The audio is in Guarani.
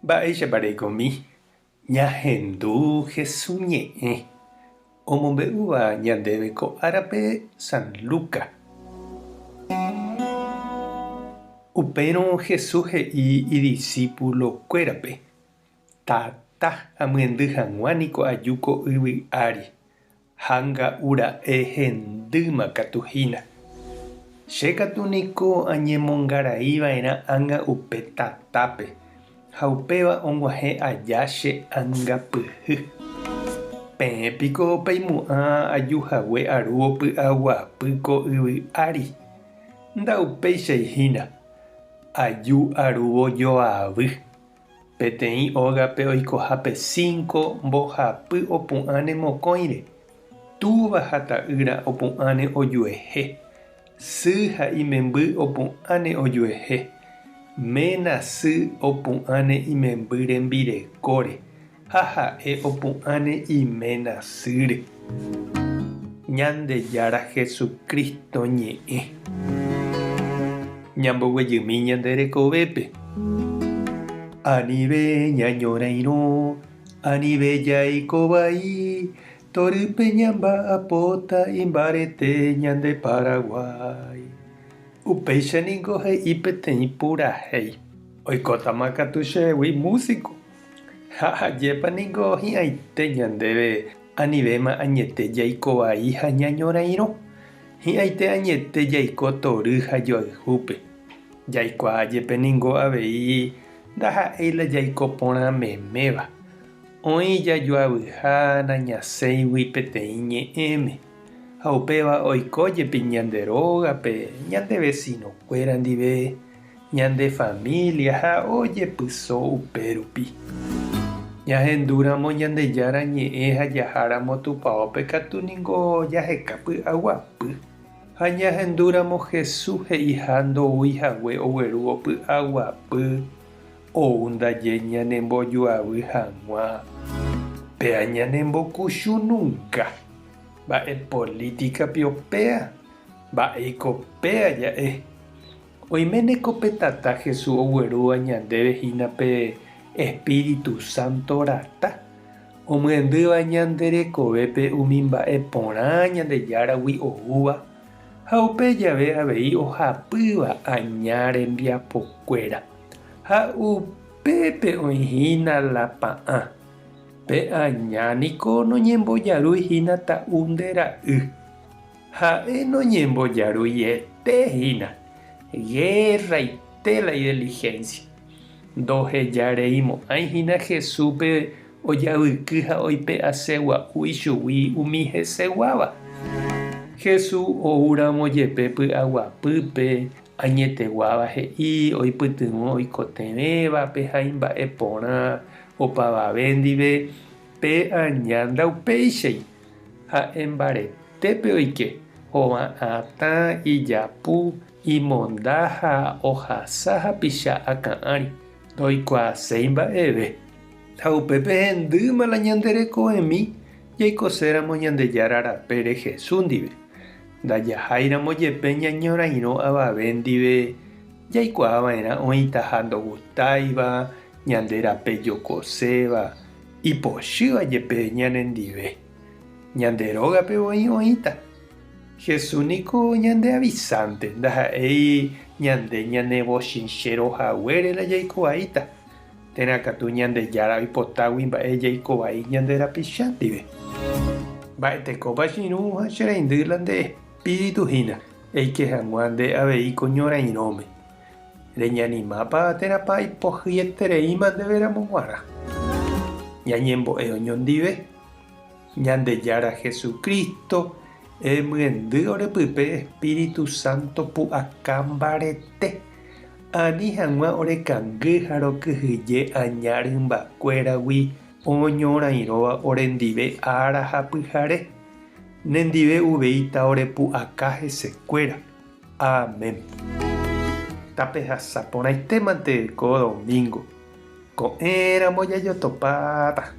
Mba'éichapa reikomi ñahendu Hesu ñe'ẽ omombe'úva ñandéve ko árape San Lucas. Upérõ Jesús he'i idisípulokuérape, Tata amyendy hag̃ua niko aju ko yvy ári, Ha nga'u ra'e hendýma katu hína. Che katu niko añemongarai va'erã ág̃a upe tatápe, ha upéva og̃uahẽ aja che angapyhy. Peẽ piko peimo'ã aju hague arúvo py'aguapy ko yvy ári? Ndaupéichai hína, aju arúvo joavy. Peteĩ ógape oikohápe sínko mbohapy opu'ãne mokõire, túva ha ta'ýra opu'ãne ojuehe, sy ha imemby opu'ãne ojuehe, ména sy opu'ãne imemby rembirekóre, ha ha'e opu'ãne iména sýre. Ñandejára Jesucristo ñe'ẽ. Ñamboguejymi ñande rekovépe. Anive ñañorairõ, anive jaiko vai, torýpe ñamba'apóta imbarete ñande Paraguái. Upéicha ningo he'i peteĩ purahéi. Oikótama katu chehegui músiko. Ha ajépa ningo hi'ãite ñandéve anivéma añete jaiko vai ha ñañorairõ. Hi'ãite añete jaiko tory ha joayhúpe. Jaikuaa jepe ningo avei ndaha'éi la jaiko porã meméva. Oĩ jajoavyha nañasẽigui peteĩ ñe'ẽme. Ha upéva oiko jepi ñande rógape, ñande vesinokuéra ndive. Ñande familia ha ojepyso upérupi. Ñahendúramo Ñandejára ñe'ẽ ha jaháramo tupaópe katu ningo jaheka py'aguapy. Ha ñahendúramo Jesús he'iha ndoúi hague oguerúvo py'aguapy, ou ndaje ñanembojoavy hag̃ua. Péa ñanembokuchu nunca. Mba'e política pio péa? Mba'éiko péa ja'e? Oiméne ko pe tata Jesús oguerúva ñandéve hína pe espíritu sánto rata, omyendýva ñande rekovépe umi mba'e porã Ñandejáragui oúva ha upe jave avei ohapýva aña rembiapokuéra. Ha upépe oĩ hína la pa'ã. Pe aña niko noñembojarúi hína ta'u nde ra'y. Ha'e noñembojaruiete hína, gérraite la idelihénsia. Ndohejareimo'ãi hína Jesúspe ojavyky ha oipe'ase gua'u ichugui umi heseguáva. Jesús oúramo jepe py'aguapýpe, añeteguáva he'i oipytyvõ oikotevẽvape ha imba'e porã opavave ndive, pe aña ndaupéichai. Ha'e mbaretépe oike, hova'atã, ijapu, imonda ha ohasa hapicha akã ári, ndoikuaaséi mba'eve. Ha upépe hendýma la ñande rekovemi jaikoséramo Ñandejára rapére Jesús ndive. Ndajaháiramo jepe ñañorairõ avave ndive jaikuaa va'erã oĩtaha ndogustáiva, ñande rape jokoséva, Ipochýva jepe ñanendive, ñande rógape voi oĩta. Jesús niko ñande avisánte, ndaha'éi ñande ñanebochinchero haguére la jaiko vaíta, térã katu Ñandejára oipotágui mba'e jaiko vai ñande rapicha ndive. Mba'etekópa che irũ ha che reindy la nde espíritu hína, eike hag̃ua nde avei ko ñorairõme. Reñanimápa térãpa ipohyietereíma ndéve ramo g̃uarã? Ñañembo'e oñondive. Ñandejára Jesucristo, emyendy orepype Espíritu Santo pu'aka mbarete, ani hag̃ua orekangy ha rokyhyje aña rymbakuéragui oñorairõva orendive ára ha pyhare. Nendive uvei taorepu'aka hesekuéra. Amén. Tapehasa porãitémante ko domingo. Ko'ẽramo jajotopáta.